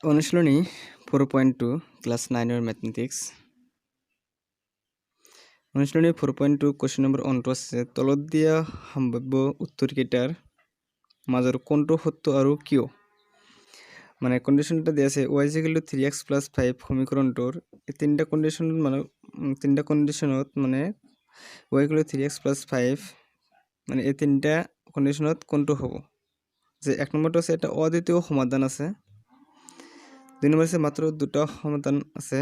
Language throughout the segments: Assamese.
অনুশীলনী 4.2, ক্লাছ নাইনৰ মেথমেটিক্স। অনুশীলনী 4.2, কুৱেশ্যন নম্বৰ ওৱানটো আছে, তলত দিয়া সম্ভাৱ্য উত্তৰকেইটাৰ মাজৰ কোনটো সত্য আৰু কিয়? মানে কণ্ডিশ্যন এটা দিয়া আছে, y is equal to three x plus five সমীকৰণটোৰ এই তিনিটা কণ্ডিশ্যনত, মানে তিনিটা কণ্ডিশ্যনত, মানে y equal to three x plus five, মানে এই তিনিটা কণ্ডিশ্যনত কোনটো হ'ব? যে এক নম্বৰটো আছে, এটা অদ্বিতীয় সমাধান আছে। দুই নম্বৰ আছে, মাত্ৰ দুটা সমাধান আছে।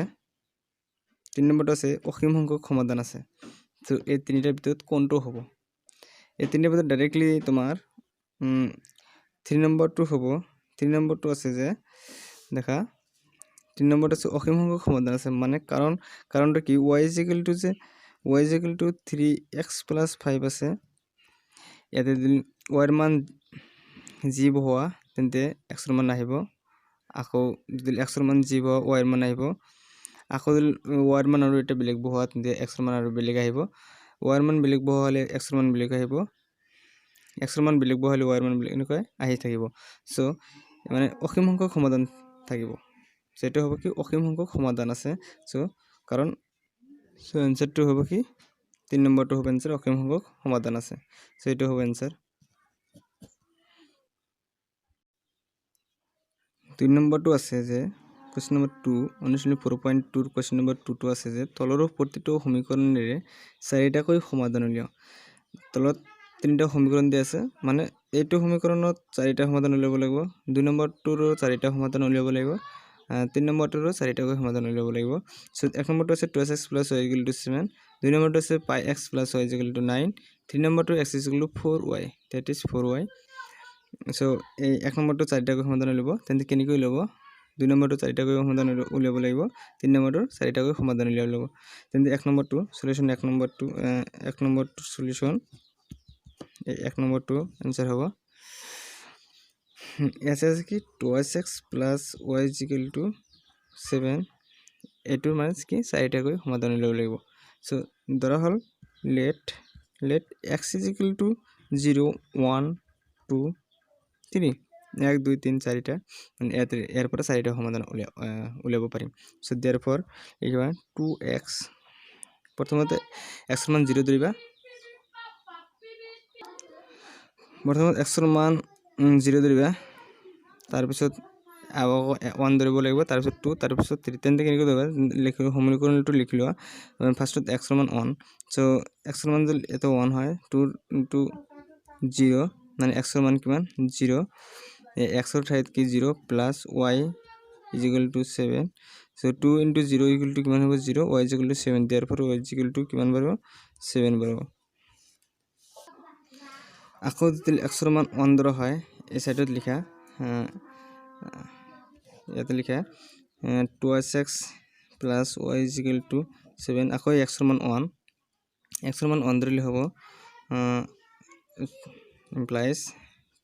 তিনি নম্বৰটো আছে, অসীম সংখ্যক সমাধান আছে। ত' এই তিনিটাৰ ভিতৰত কোনটো হ'ব? এই তিনিটাৰ ভিতৰত ডাইৰেক্টলি তোমাৰ থ্ৰী নম্বৰটো হ'ব। থ্ৰী নম্বৰটো আছে যে, দেখা, তিনি নম্বৰটো আছে, অসীম সংখ্যক সমাধান আছে। মানে কাৰণটো কি? ৱাই is equal to যে y is equal to three x plus five আছে, ইয়াতে যদি ৱাইৰ মান যি বহোৱা, তেন্তে এক্সৰ মান আহিব। আকৌ যদি এক্সৰ মান যি বহোৱা, ৱাইৰ মান আহিব। আকৌ যদি ৱাইৰ মান আৰু এটা বেলেগ বহোৱা, তেন্তে এক্সৰ মান আৰু বেলেগ আহিব। ৱাইৰ মান বেলেগ বহোৱা এক্সৰ মান বেলেগ আহিব। এক্সৰ মান বেলেগ বহালে ৱাইৰ মান বেলেগ, এনেকৈ আহি থাকিব। চ' মানে অসীম সংখ্যক সমাধান থাকিব। চ' এইটো হ'ব কি, অসীম সংখ্যক সমাধান আছে। চ' কাৰণ, চ' এনচাৰটো হ'ব কি, তিনি নম্বৰটো হ'ব এনচাৰ, অসীম সংখ্যক সমাধান আছে। চ' এইটো হ'ব এনচাৰ। দুই নম্বৰটো আছে যে, কুৱেশ্যন নম্বৰ টু, অনুশীলনী 4.2ৰ কুৱেশ্যন নম্বৰ টুটো আছে যে, তলৰ প্ৰতিটো সমীকৰণেৰে চাৰিটাকৈ সমাধান উলিয়াওঁ। তলত তিনিটা সমীকৰণ দিয়া আছে, মানে এইটো সমীকৰণত চাৰিটা সমাধান উলিয়াব লাগিব, দুই নম্বৰটোৰো চাৰিটা সমাধান উলিয়াব লাগিব, তিনি নম্বৰটোৰো চাৰিটাকৈ সমাধান উলিয়াব লাগিব। চ' এক নম্বৰটো আছে two x plus y equal to seven, দুই নম্বৰটো আছে pi x plus y equal to nine, তিনি নম্বৰটো x equal to four y, that is four y। So এই এক নম্বৰটো চাৰিটাকৈ সমাধান উলিয়াব, তেন্তে কেনেকৈ উলিয়াব? দুই নম্বৰটো চাৰিটাকৈ সমাধান উলিয়াব লাগিব, তিনি নম্বৰটো চাৰিটাকৈ সমাধান উলিয়াব লাগিব। তেন্তে এক নম্বৰটো চলিউশ্যন, এক নম্বৰটো চলিউশ্যন, এই এক নম্বৰটো এনচাৰ হ'ব। ইয়াতে আছে কি, twice x plus y is equal to seven, এইটোৰ মানে কি চাৰিটাকৈ সমাধান উলিয়াব লাগিব। চ' ধৰা হ'ল, let x is equal to zero, one, two, three, এক, দুই, তিনি, চাৰিটা, মানে ইয়াতে ইয়াৰ পৰা চাৰিটা সমাধান উলিয়াব পাৰিম। চ' দেৰফৰ লিখিবা টু এক্স, প্ৰথমতে এক্সৰ মান জিৰ' ধৰিবা। প্ৰথমত এক্সৰ মান জিৰ' ধৰিবা, তাৰপিছত আকৌ ওৱান ধৰিব লাগিব, তাৰপিছত টু, তাৰপিছত থ্ৰী। তেন্তে কেনেকৈ ধৰিবা? লিখি সমীকৰণটো লিখি লোৱা। ফাৰ্ষ্টত এক্সৰ মান ওৱান। চ' এক্সৰ মান যদি এটা ওৱান হয়, টু ইণ্টু জিৰ', মানে এক্সৰ মান কিমান? জিৰ'। এক্সৰ ঠাইত কি? Zero plus y is equal to seven। So two into zero equal to কিমান হ'ব? Zero। Y is equal to seven, therefore y is equal to কিমান বাঢ়িব? ছেভেন বাঢ়িব। আকৌ যদি এক্সৰ মান ওৱান ধৰা হয়, এই চাইডত লিখা, ইয়াতে লিখা twice x plus y is equal to seven। আকৌ এক্সৰ মান ওৱান, এক্সৰ মান ওৱান ধৰিলে হ'ব ইমপ্লাইজ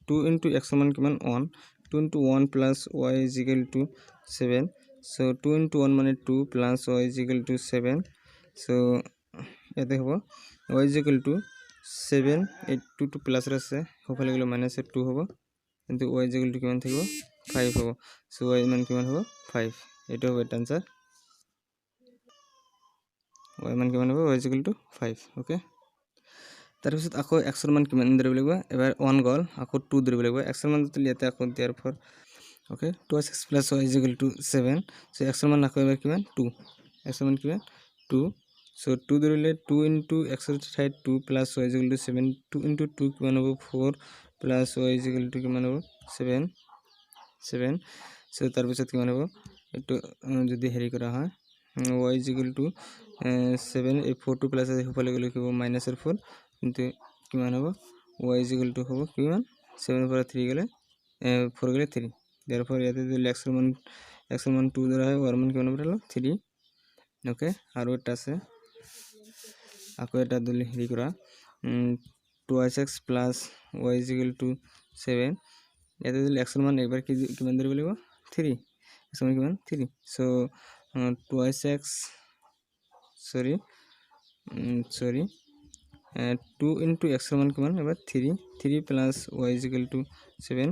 টু ইণ্টু এক্সৰ মান কিমান? One। Two into one plus y is equal to seven। So two into one মানে two plus y is equal to seven। So ইয়াতে হ'ব y is equal to seven, এই টু টু প্লাছৰ আছে, সোঁফালে গ'লে মাইনাছৰ টু হ'ব, কিন্তু ৱাই is equal to কিমান থাকিব? ফাইভ হ'ব। চ' ৱাই মান কিমান হ'ব? ফাইভ। এইটো হ'ব এটা আনচাৰ। ৱাই মান কিমান হ'ব? Y is equal to five, okay। তাৰপিছত আকৌ এক্সৰ মান কিমান ধৰিব লাগিব? এবাৰ ওৱান গ'ল, আকৌ টু ধৰিব লাগিব। এক্সৰ মান যদি ইয়াতে আকৌ therefore, okay, two x plus y is equal to seven। So এক্সৰ মান আকৌ এবাৰ কিমান? টু। এক্সৰ মান কিমান? টু। চ' টু ধৰিলে টু ইণ্টু এক্সৰ ঠাইত two plus y is equal to seven। Two into two কিমান হ'ব? Four plus y is equal to কিমান হ'ব? Seven, seven. চ' তাৰপিছত কিমান হ'ব? এইটো যদি হেৰি কৰা হয়, y is equal to seven, এই ফ'ৰটো প্লাছ আছে, সিফালে গ'লে কি হ'ব? মাইনাছৰ ফ'ৰ। কিন্তু কিমান হ'ব? ৱাই is equal to হ'ব কিমান? ছেভেনৰ পৰা থ্ৰী গ'লে, ফ'ৰ গ'লে থ্ৰী। দেৰফৰ ইয়াতে যদি এক্সৰ মান টু ধৰা হয়, ৱাইৰ মান কিমান হ'ব? থ্ৰী। অ'কে, আৰু এটা আছে। আকৌ এটা দিলে হেৰি কৰা, twice x plus y is equal to seven। ইয়াতে দিলে এক্সৰ মান একবাৰ কি কিমান ধৰিব লাগিব? থ্ৰী। এক্সৰ মান কিমান three. So twice x, sorry sorry, two into এক্সৰ মান কিমান এবাৰ three, three plus y is equal to seven,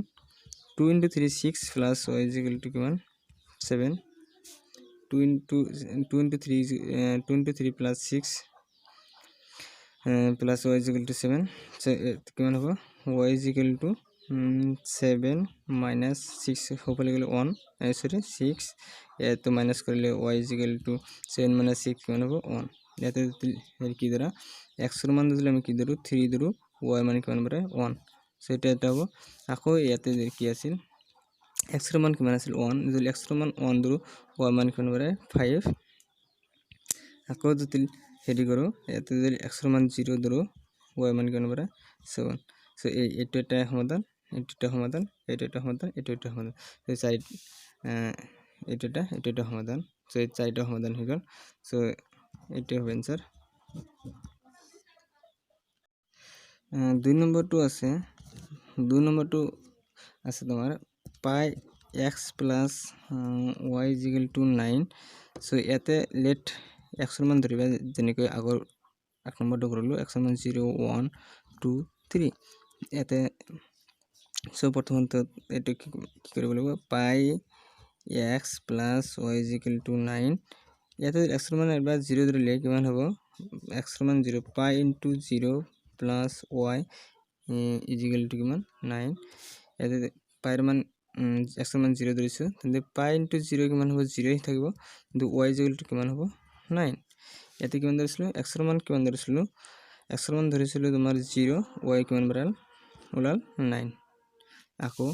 two into three six plus y is equal to কিমান seven, two into two into three, two into three plus six plus y is equal to seven. কিমান হ'ব y is equal to seven minus six হ'বলৈ গ'লে ওৱান, চৰি ছিক্স, ইয়াতো মাইনাছ কৰিলে y is equal to seven minus six কিমান হ'ব ওৱান। ইয়াতে হেৰি কি ধৰা এক্সৰ মান যদি আমি কি ধৰোঁ থ্ৰী ধৰোঁ, ৱাইৰ মান কিমান বাঢ়ে ওৱান। চ' এইটো এটা হ'ব। আকৌ ইয়াতে কি আছিল এক্সৰ মান কিমান আছিল ওৱান, যদি এক্সৰ মান ওৱান ধৰোঁ ৱাইৰ মান কিমান বাঢ়ে ফাইভ। আকৌ যদি হেৰি কৰোঁ ইয়াতে যদি এক্সৰ মান জিৰ' ধৰোঁ ৱাইৰ মান কিমান বাঢ়ে ছেভেন। চ' এই এইটো এটা সমাধান, এইটো এটা সমাধান, এইটো এটা সমাধান, এইটো এটা সমাধান, এই চাৰি এইটো এটা, এইটো এটা সমাধান। চ' এই চাৰিটা সমাধান হৈ গ'ল। চ' এইটোৱে হ'ব এনচাৰ। দুই নম্বৰটো আছে, দুই নম্বৰটো আছে তোমাৰ pi x plus y is equal to nine. So ইয়াতে লেট এক্সৰ মান ধৰিবা, যেনেকৈ আগৰ এক নম্বৰটো কৰিলোঁ, এক্সৰ মান জিৰ' ওৱান টু থ্ৰী। ইয়াতে চ' প্ৰথমতে এইটো কি কৰিব লাগিব, pi x plus y is equal to nine. ইয়াতে এক্সৰ মান এবাৰ জিৰ' ধৰিলে কিমান হ'ব, এক্সৰ মান zero, pi into zero plus y is equal to কিমান নাইন। ইয়াতে পাইৰ মান এক্সৰ মান জিৰ' ধৰিছোঁ, তেন্তে পাই ইনটু জিৰ' কিমান হ'ব জিৰ'ই থাকিব, কিন্তু ৱাই is equal to কিমান হ'ব নাইন। ইয়াতে কিমান ধৰিছিলোঁ এক্সৰ মান কিমান ধৰিছিলোঁ, এক্সৰ মান ধৰিছিলোঁ তোমাৰ জিৰ', ৱাই কিমান বাঢ়াল ওলাল নাইন। আকৌ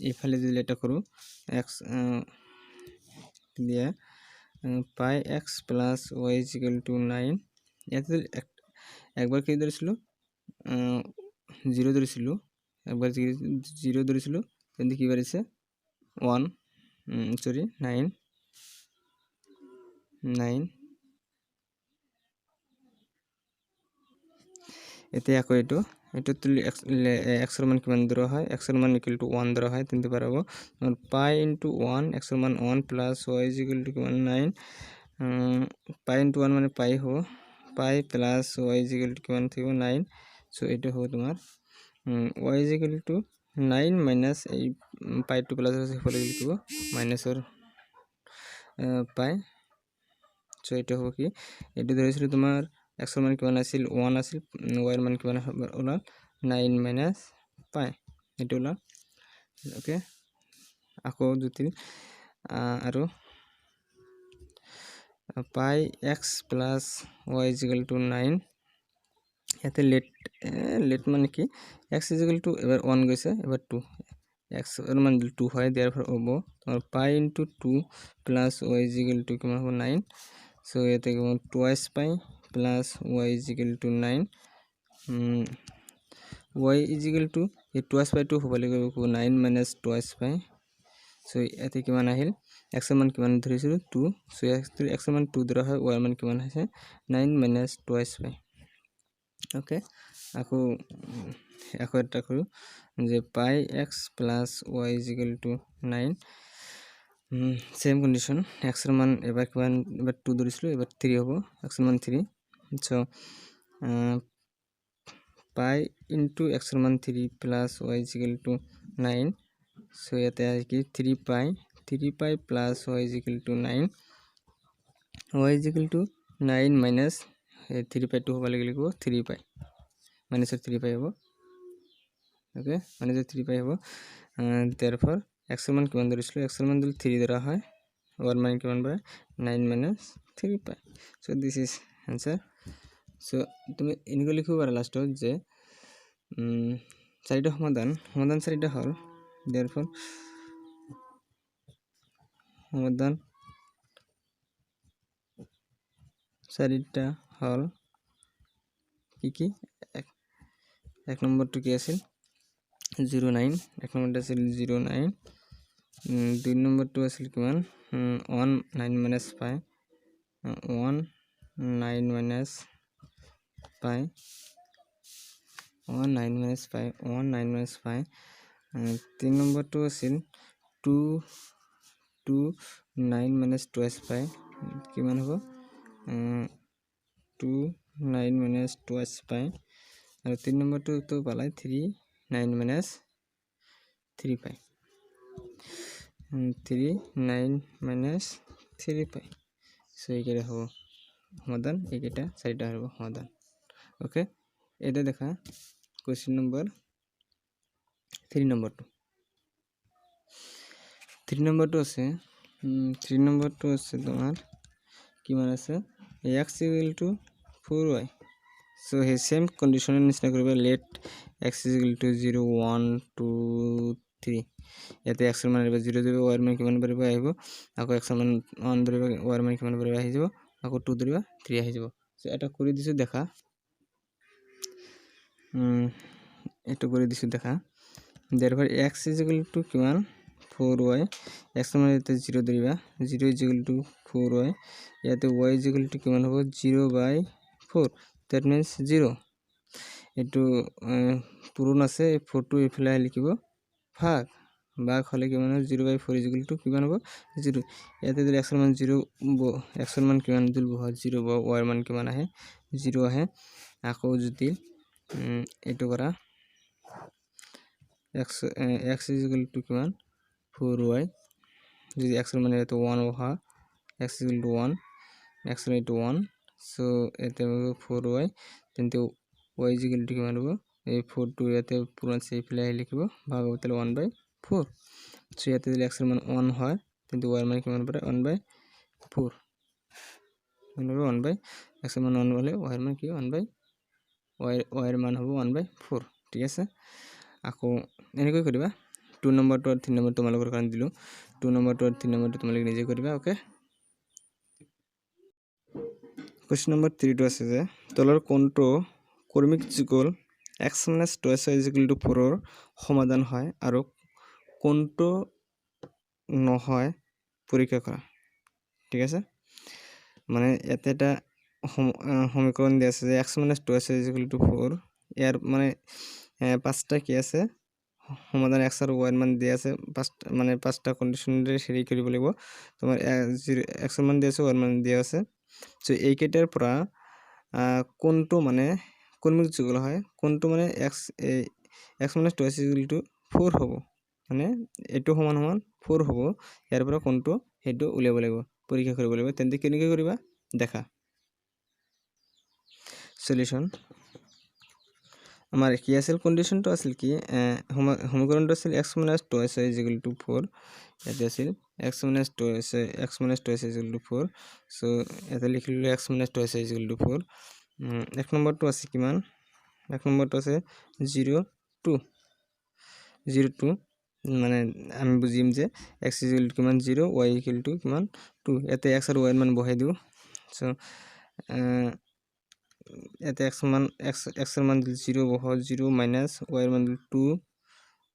এইফালে যদি এটা কৰোঁ এক্স দিয়া pi x plus y is equal to nine. ইয়াতে একবাৰ কি ধৰিছিলোঁ জিৰ' ধৰিছিলোঁ, একবাৰ জিৰ' ধৰিছিলোঁ, তেন্তে কি বাঢ়িছে ওৱান, চৰি নাইন নাইন। এতিয়া আকৌ এইটো এইটো তুলি এক্সৰ মান কিমান ধৰা হয়, এক্সৰ মান ইকুৱেল টু ওৱান ধৰা হয়, তেন্তে বাঢ়াব তোমাৰ পাই ইনটু ওৱান, এক্সৰ মান one plus y is equal to কিমান নাইন, পাই ইনটু ওৱান মানে পাই হ'ব, pi plus y is equal to কিমান থাকিব নাইন। চ' এইটো হ'ব তোমাৰ y is equal to nine minus এই পাইটো প্লাছ আছে সেইফালে লিখিব মাইনাছৰ পাই। চ' এইটো হ'ব কি, এইটো ধৰিছিলোঁ তোমাৰ এক্সৰ মান কিমান আছিল ওৱান আছিল, ৱাইৰ মান কিমান ওলাল নাইন মাইনাছ পাই, এইটো ওলাল। অ'কে, আকৌ যদি আৰু pi x plus y is equal to nine. ইয়াতে লেট লেট মানে কি এক্স is equal to এবাৰ ওৱান গৈছে এবাৰ টু, এক্সৰ মান টু হয়, দিয়াৰ ফলত হ'ব তোমাৰ pi into two plus y is equal to কিমান হ'ব নাইন। চ' ইয়াতে কিমান twice pi plus y is equal to nine, y is equal to এই টুৱাইছ পাইটো হ'ব লাগিব nine minus twice pi. So ইয়াতে কিমান আহিল এক্সৰ মান কিমান ধৰিছিলোঁ টু, চ' এক্সৰ মান টু ধৰা হয়, ৱাইৰ মান কিমান হৈছে nine minus twice pi. Okay, আকৌ আকৌ এটা কৰোঁ যে pi x plus y is equal to nine, same condition, এক্সৰ মান এবাৰ কিমান এবাৰ টু ধৰিছিলোঁ এবাৰ থ্ৰী হ'ব, এক্সৰ মান থ্ৰী। চ' পাই ইনটু এক্সৰ মান three plus y is equal to nine. So ইয়াতে আছে কি three pi, three pi plus y is equal to nine, y is equal to nine minus three পাইটো হ'ব লাগিব থ্ৰী পাই, মাইনাছৰ থ্ৰী পাই হ'ব। অ'কে, মাইনাছৰ থ্ৰী পাই হ'ব। দেৰফৰ এক্সৰ মান কিমান ধৰিছিলোঁ, এক্সৰ মান যদি থ্ৰী ধৰা হয় ৱাইৰ মান কিমান পায় nine minus three pi. So this is answer. So তুমি এনেকৈ লিখিব পাৰা লাষ্টত যে চাৰিটা সমাধান, সমাধান চাৰিটা হ'ল, দেৰফৰ সমাধান চাৰিটা হ'ল কি কি, এক নম্বৰটো কি আছিল জিৰ' নাইন, এক নম্বৰটো আছিল জিৰ' নাইন, দুই নম্বৰটো আছিল কিমান one nine minus pi, one nine minus pi, one nine minus pi, one nine minus pi. তিনি নম্বৰটো আছিল two Two nine minus twice pi কিমান হ'ব? Two nine minus twice pi। আৰু তিনি নম্বৰটোতো পালাই three nine minus three pi, three nine minus three pi। So এইকেইটা হ'ব সমাধান, এইকেইটা চাৰিটা হ'ব সমাধান। অ'কে, এটা দেখা কুৱেশ্যন নম্বৰ থ্ৰী নম্বৰটো। থ্ৰী নম্বৰটো আছে, থ্ৰী নম্বৰটো আছে তোমাৰ কিমান আছে? X equal to four y। So সেই ছেম কণ্ডিশ্যনৰ নিচিনা কৰিবা। Let x equal to zero, one, two, three। ইয়াতে এক্সৰ মান আহিব জিৰ' দিব, ৱাইৰ মান কিমান পাৰিব আহিব। আকৌ এক্সৰ মান ওৱান ধৰিব, ৱাইৰ মান কিমান পাৰিব আহি যাব। আকৌ টু ধৰিবা, থ্ৰী আহি যাব। চ' এটা কৰি দিছোঁ দেখা, এইটো কৰি দিছোঁ দেখা। Therefore x is equal to কিমান? Four Y. এক্সৰ মান ইয়াতে জিৰ' ধৰিবা, zero is equal to four y। ইয়াতে ৱাই is equal to কিমান হ'ব? Zero by four, that means zero। এইটো পূৰণ আছে, এই ফ'ৰটো এইফালে লিখিব ভাগ। ভাগ হ'লে কিমান হ'ব? Zero by four is equal to কিমান হ'ব? জিৰ'। ইয়াতে যদি এক্সৰ মান জিৰ', এক্সৰ মান কিমান যদি বহা জিৰ' বা ৱাইৰ মান কিমান আহে? জিৰ' আহে। আকৌ যদি এইটো কৰা, x is equal to কিমান? Four Y. যদি এক্সৰ মান ইয়াতে ওৱান বহা, x is equal to one, এক্সৰ এইটো ওৱান, চ' ইয়াতে ফ'ৰ ৱাই, তেন্তে ৱাই is equal to কিমান হ'ব? এই ফ'ৰটো ইয়াতে পূৰণ আছে, এইফালে আহি লিখিব ভাগ হ'ব, তাহলে ওৱান বাই ফ'ৰ। চ' ইয়াতে যদি এক্সৰ মান ওৱান হয়, তেন্তে ৱাইৰ মান কিমান পাৰে? ওৱান বাই ফ'ৰ হ'ব। ওৱান বাই এক্সৰ মান ওৱান হ'লে ৱাইৰ মান কি? ওৱান বাই ৱাই, ৱাইৰ মান হ'ব ওৱান বাই ফ'ৰ। ঠিক আছে, আকৌ এনেকৈ কৰিবা। টু নম্বৰটো আৰু থ্ৰী নম্বৰ তোমালোকৰ কাৰণে দিলোঁ। টু নম্বৰটো আৰু থ্ৰী নম্বৰটো তোমালোকে নিজে কৰিবা। অ'কে, কুৱেশ্যন নম্বৰ থ্ৰীটো আছে যে তলৰ কোনটো ক্ৰমিক যুগল x minus twice y is equal to ফ'ৰৰ সমাধান হয় আৰু কোনটো নহয় পৰীক্ষা কৰা। ঠিক আছে, মানে ইয়াতে এটা সমীকৰণ দিয়া আছে যে x minus twice y is equal to four। ইয়াৰ মানে পাঁচটা কি আছে সমাধান, এক্স আৰু ৱাইৰ মান দিয়া আছে পাঁচটা, মানে পাঁচটা কণ্ডিশ্যনেৰে হেৰি কৰিব লাগিব। তোমাৰ জিৰ' এক্সৰ মান দিয়া আছে, ৱাইৰ মান দিয়া আছে। চ' এইকেইটাৰ পৰা কোনটো মানে ক্ৰমিক যুগল হয়, কোনটো মানে x minus twice is equal to four হ'ব, মানে এইটো সমান সমান ফ'ৰ হ'ব, ইয়াৰ পৰা কোনটো সেইটো উলিয়াব লাগিব, পৰীক্ষা কৰিব লাগিব। তেন্তে কেনেকৈ কৰিবা দেখা। চলিউশ্যন আমাৰ কি আছিল? কণ্ডিশ্যনটো আছিল কি? সমীকৰণটো আছিল x minus twice y is equal to four। ইয়াতে আছিল x minus twice is equal to four। So ইয়াতে লিখিলোঁ x minus twice y is equal to four। এক নম্বৰটো আছে কিমান? এক নম্বৰটো আছে জিৰ' টু, জিৰ' টু। মানে আমি বুজিম যে এক্স is equal to কিমান? জিৰ'। ৱাই ইকুৱেল টু কিমান? টু। ইয়াতে এক্স আৰু ৱাইৰ মান বহাই দিওঁ। চ' ইয়াতে এক্স মান, এক্সৰ মান জিৰ' বহাওঁ, জিৰ' মাইনাছ ৱাইৰ মান টু,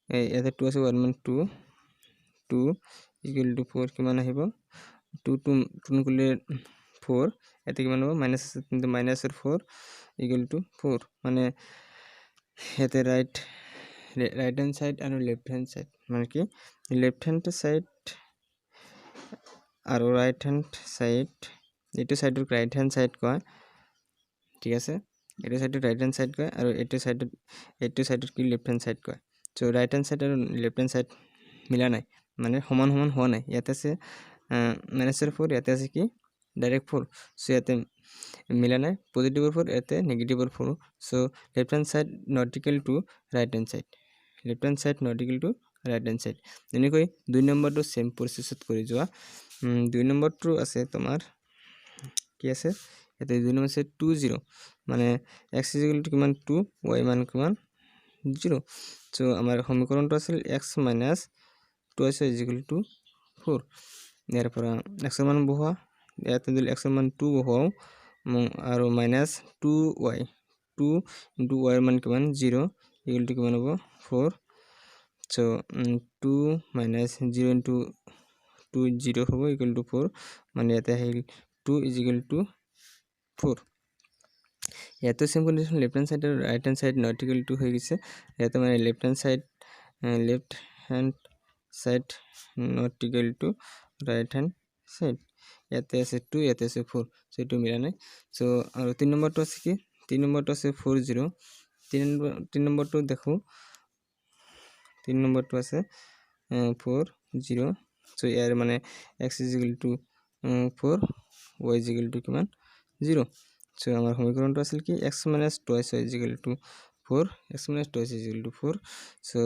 ইয়াতে টু আছে, ৱাইৰ মান two, two equal to four। কিমান আহিব? টু টু পূৰণ কৰিলে ফ'ৰ। ইয়াতে কিমান হ'ব? মাইনাছ আছে, কিন্তু মাইনাছৰ ফ'ৰ ইকুৱেল টু ফ'ৰ। মানে ইয়াতে ৰাইট হেণ্ড ছাইড আৰু লেফ্ট হেণ্ড ছাইড, মানে কি লেফ্ট হেণ্ড ছাইড আৰু ৰাইট হেণ্ড ছাইড, এইটো ছাইডক ৰাইট হেণ্ড ছাইড কয়। ঠিক আছে, এইটো ছাইডত ৰাইট হেণ্ড ছাইড কয় আৰু এইটো ছাইডত কি লেফ্ট হেণ্ড ছাইড কয়। চ' ৰাইট হেণ্ড ছাইড আৰু লেফ্ট হেণ্ড ছাইড মিলা নাই, মানে সমান সমান হোৱা নাই। ইয়াতে আছে মাইনাছৰ ফ'ৰ, ইয়াতে আছে কি ডাইৰেক্ট ফ'ৰ। চ' ইয়াতে মিলা নাই, পজিটিভৰ ফ'ৰ, ইয়াতে নিগেটিভৰ four। So left hand side not equal to right hand side, left hand side not equal to right hand side। এনেকৈ দুই নম্বৰটো ছেম প্ৰচেছত কৰি যোৱা। দুই নম্বৰটো আছে তোমাৰ কি আছে ইয়াতে? দুই নম্বৰ আছে টু জিৰ', মানে এক্স is equal two কিমান? টু। ৱাই মান কিমান? জিৰ'। চ' আমাৰ সমীকৰণটো আছিল এক্স মাইনাছ টু আছে is equal to four. ইয়াৰ পৰা এক্সৰ মান বহোৱা। ইয়াতে যদি এক্সৰ মান টু বহুৱাওঁ আৰু minus two y, two into ৱাইৰ মান কিমান? জিৰ'। ইকুৱেল টু কিমান হ'ব? Four। So two minus zero into two zero হ'ব, ইকুৱেল টু ফ'ৰ। মানে ইয়াতে আহিল two is equal to four। ইয়াতো same condition, left hand side আৰু right hand side not equal to হৈ গৈছে ইয়াতে। মানে left hand side side not equal to right hand side. ইয়াতে আছে টু, ইয়াতে আছে ফ'ৰ, চ' এইটো মিলা নাই। চ' আৰু তিনি নম্বৰটো আছে কি? তিনি নম্বৰটো আছে ফ'ৰ জিৰ'। তিনি নম্বৰটো দেখোঁ, তিনি নম্বৰটো আছে ফ'ৰ জিৰ'। চ' ইয়াৰ মানে x is equal to four, y is equal to কিমান? জিৰ'। চ' আমাৰ সমীকৰণটো আছিল কি? X minus twice y is equal to four, x minus twice is equal to four. So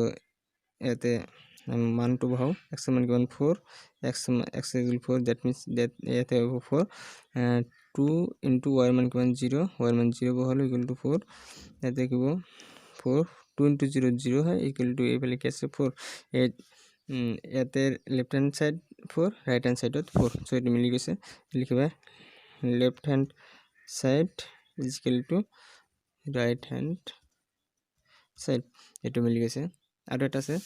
ইয়াতে মানটো বহাওঁ। এক্সৰ মান কিমান? Four. X equal four, that means that ইয়াতে হ'ব ফ'ৰ, টু ইনটু ৱাইৰ মান কিমান? জিৰ'। ৱাইৰ মান জিৰ' বহালোঁ, ইকুৱেল টু ফ'ৰ। ইয়াতে কি হ'ব? Four, two into zero zero হয়, ইকুৱেল টু এইফালে কি আছে? ফ'ৰ। এই ইয়াতে left hand side four, right hand ছাইডত ফ'ৰ, চ' এইটো মিলি গৈছে। লিখিবা left hand side is equal to right hand side, এইটো মিলি গৈছে। আৰু এটা আছে,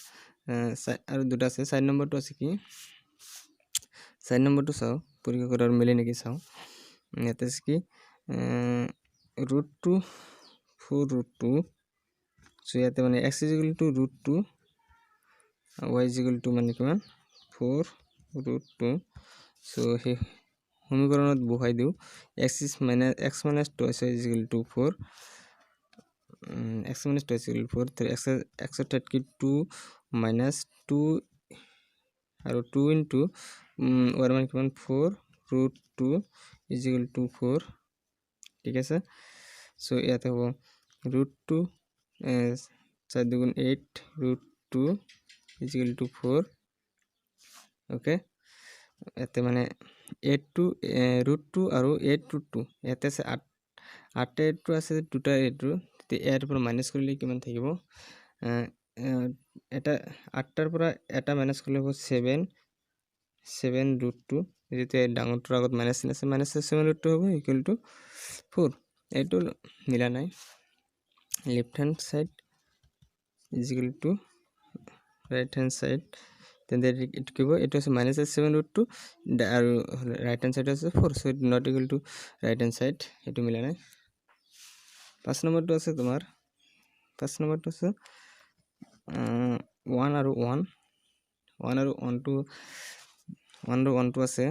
আৰু দুটা আছে। চাৰি নম্বৰটো আছে কি? চাৰি নম্বৰটো চাওঁ, পৰীক্ষা কৰাৰ মিলে নেকি চাওঁ। ইয়াতে আছে কি? Root two four root two. So ইয়াতে মানে x is equal to root two, y is equal to মানে কিমান? Four root two. চ' সেই সমীকৰণত বহাই দিওঁ। X is minus x minus twice y is equal to four, x minus twice equal four. X এক্সৰ ঠাইত কি? টু মাইনাছ টু আৰু টু ইনটু ৱাইৰ মান কিমান? Four root two is equal to four. ঠিক আছে। চ' ইয়াতে হ'ব ৰুট টু, চাৰি দুগুণ eight root two is equal to four. Okay, ইয়াতে মানে এইট টু ৰুট টু আৰু এইট ৰুট টু, ইয়াতে আছে আঠ, আঠটা এইট টু আছে, দুটা এইট টু। তেতিয়া ইয়াৰ পৰা মাইনাছ কৰিলে কিমান থাকিব? এটা আঠটাৰ পৰা এটা মাইনাছ কৰিলে হ'ব ছেভেন, ছেভেন ৰুট টু। যেতিয়া ডাঙৰটোৰ আগত মাইনাছ চিন আছে, মাইনাছ ছেভেন ৰুট টু হ'ব, ইকুৱেল টু ফ'ৰ। এইটো মিলা নাই। Left hand side is equal to right hand side. তেন্তে এইটো কি হ'ব? এইটো আছে মাইনাছ ছেভেন ৰুট টু আৰু ৰাইট হেণ্ড চাইড আছে four, so not equal to right hand side, এইটো মিলা নাই। পাঁচ নম্বৰটো আছে তোমাৰ, পাঁচ নম্বৰটো আছে ওৱান আৰু ওৱান, ওৱান আৰু ওৱান টু, ওৱান আৰু ওৱান টু আছে।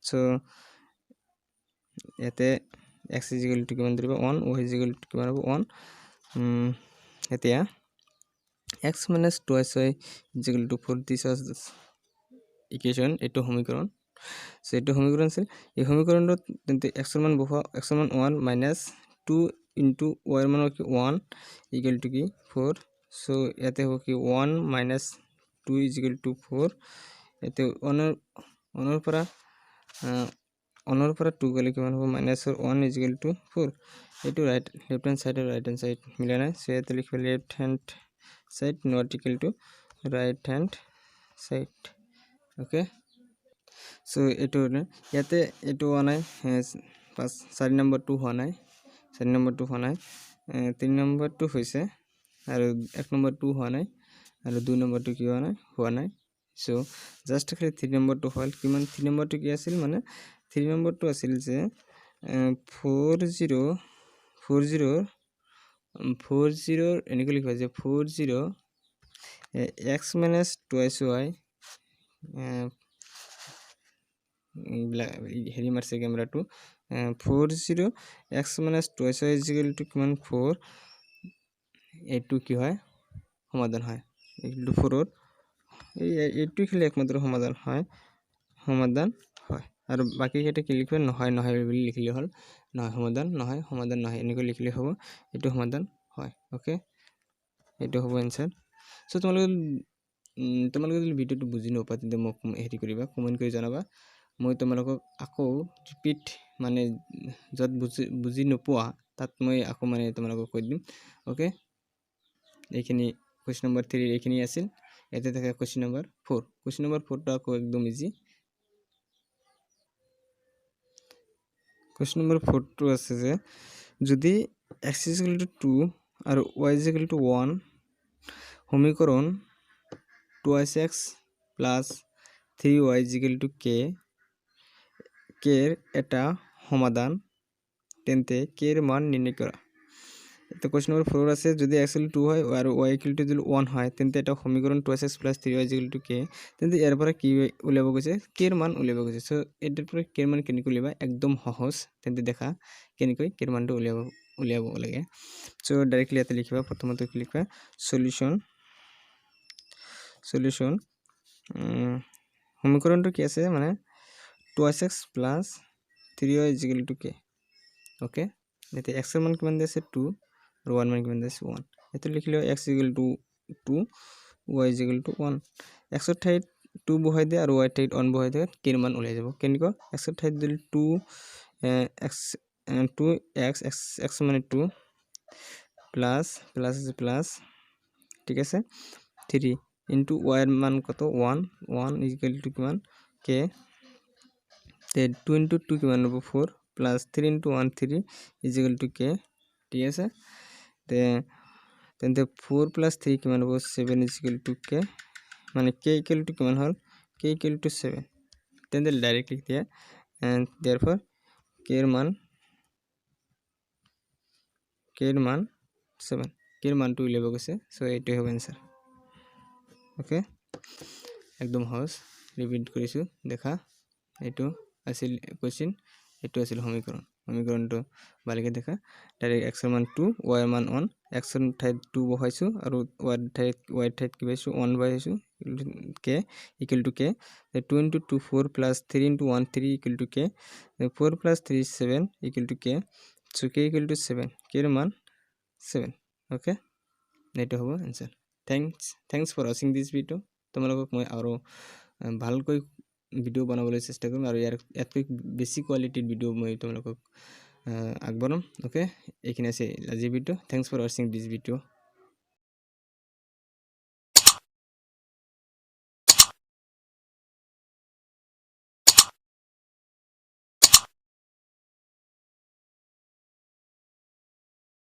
চ' ইয়াতে এক্স is equal to কিমান ধৰিব? One. Y is equal to কিমান হ'ব? ওৱান। এতিয়া x minus twice y is equal to four, this equation, এইটো সমীকৰণ। চ' এইটো সমীকৰণ আছিল। এই সমীকৰণটোত তেন্তে এক্সৰ মান বহোৱা। এক্সৰ মান ওৱান মাইনাছ টু ইনটু ৱাইৰ মান কি? ওৱান, ইকুৱেল টু কি? ফ'ৰ। চ' ইয়াতে হ'ব কি? One minus two is equal to four. ইয়াতে ওৱানৰ পৰা টু গ'লে কিমান হ'ব? মাইনাছৰ one is equal to four. এইটো লেফ্ট হেণ্ড চাইড আৰু ৰাইট হেণ্ড চাইড মিলা নাই। চ' ইয়াতে লিখিব left hand side not equal to right hand side. Okay, so এইটো ইয়াতে এইটো হোৱা নাই। পাঁচ চাৰি নম্বৰটো হোৱা নাই, চাৰি নম্বৰটো হোৱা নাই। তিনি নম্বৰটো হৈছে আৰু এক নম্বৰটো হোৱা নাই আৰু দুই নম্বৰটো কি হোৱা নাই? হোৱা নাই। চ' জাষ্ট খালি থ্ৰী নম্বৰটো হ'ল। কিমান? থ্ৰী নম্বৰটো কি আছিল? মানে থ্ৰী নম্বৰটো আছিল যে ফ'ৰ জিৰ' ফ'ৰ জিৰ'ৰ ফ'ৰ জিৰ'ৰ এনেকৈ লিখিবা যে four zero x minus twice y, এইবিলাক হেৰি মাৰিছে কেমেৰাটো, four zero x minus twice y is equal to কিমান? ফ'ৰ। এইটো কি হয়? সমাধান হয় এইটো ফ'ৰৰ। এই এইটো খেলি একমাত্ৰ সমাধান হয়, সমাধান হয়। আৰু বাকীকেইটা কি লিখিব? নহয়, নহয় বুলি লিখিলে হ'ল। নহয়, সমাধান নহয়, সমাধান নহয়, এনেকৈ লিখিলে হ'ব। এইটো সমাধান হয়। অ'কে, এইটো হ'ব এনচাৰ। চ' তোমালোকে যদি ভিডিঅ'টো বুজি নোপোৱা, তেন্তে মোক হেৰি কৰিবা, কমেণ্ট কৰি জনাবা। মই তোমালোকক আকৌ ৰিপিট, মানে য'ত বুজি নোপোৱা তাত মই আকৌ মানে তোমালোকক কৈ দিম। অ'কে, এইখিনি কুৱেশ্যন নম্বৰ থ্ৰীৰ এইখিনি আছিল। ইয়াতে থাকে question number four. Question number ফ'ৰটো আকৌ একদম ইজি। কুৱেশ্যন নম্বৰ ফ'ৰটো আছে যে যদি x is equal to two আৰু y is equal to one সমীকৰণ twice x plus three y is equal to k, কেৰ এটা সমাধান, তেন্তে কেৰ মান নিৰ্ণয় কৰা। এতিয়া কুৱেশ্যন নম্বৰ ফ'ৰ আছে, যদি এক্স ইকুৱেল টু হয় আৰু ৱাই ইকুৱেল টু যদি ওৱান হয়, তেন্তে এটা সমীকৰণ 2 x plus 3 y equal to k, তেন্তে ইয়াৰ পৰা কি উলিয়াব গৈছে? কেৰ মান উলিয়াব গৈছে। চ' এইটোৰ পৰা কেৰ মান কেনেকৈ উলিয়াবা? একদম সহজ। তেন্তে দেখা কেনেকৈ কেৰ মানটো উলিয়াব লাগে। চ' ডাইৰেক্টলি ইয়াতে লিখিবা। প্ৰথমতে কি লিখিবা? চলিউশ্যন। চলিউশ্যন, সমীকৰণটো কি আছে? মানে 2 x plus 3 y equal to k, okay. এতিয়া এক্সৰ মান কিমান দি আছে? টু। আৰু ৱাই মান কিমান দি আছে? ওৱান। এইটো লিখিলেও x equal to 2, y equal to 1। এক্সৰ ঠাইত টু বহাই দিয়ে আৰু ৱাইৰ ঠাইত ওৱান বহাই দিয়ে, কেৰ মান ওলাই যাব। কেনেকুৱা? এক্সৰ ঠাইত যদি 2 x, 2 x, x x মানে টু, প্লাছ, প্লাছ আছে প্লাছ, ঠিক আছে, থ্ৰী ইনটু ৱাইৰ মান কত? ওৱান। ওৱান ইকুৱেল টু কিমান? কে। টু ইনটু টু কিমান হ'ব? 4 plus 3 into 1, 3 is equal to k, ঠিক আছে। তেন্তে ফ'ৰ প্লাছ থ্ৰী কিমান হ'ব? 7 is equal to কে। মানে কে ইকুৱেল টু কিমান হ'ল? কে ইকুৱেল টু ছেভেন। তেন্তে ডাইৰেক্টলি দিয়া, দেয়াৰফৰ কেৰ মান ছেভেন। কেৰ মানটো উলিয়াব গৈছে। চ' এইটোৱে হ'ব এনচাৰ, অ'কে। একদম সহজ। ৰিপিট কৰিছোঁ, দেখা, এইটো আছিল কুৱেশ্যন, এইটো আছিল সমীকৰণ। সমীকৰণটো ভালকৈ দেখা। ডাইৰেক্ট এক্সৰ মান টু, ৱাইৰ মান ওৱান। এক্সৰ ঠাইত টু বহাইছোঁ আৰু ৱাইৰ ঠাইত কি পাইছোঁ? One বহাইছোঁ। K equal to k, 2 into 2, 4 plus 3 into 1, 3 equal to k, 4 plus 3, 7 equal to k. So k equal to 7, কেৰ মান ছেভেন, অ'কে। এইটো হ'ব answer. Thanks for watching this video. তোমালোকক মই আৰু ভালকৈ ভিডিঅ' বনাবলৈ চেষ্টা কৰিম আৰু ইয়াতকৈ বেছি কোৱালিটিৰ ভিডিঅ' মই তোমালোকক আগবঢ়াম, অ'কে। এইখিনি আছে আজিৰ video. Thanks for watching this video.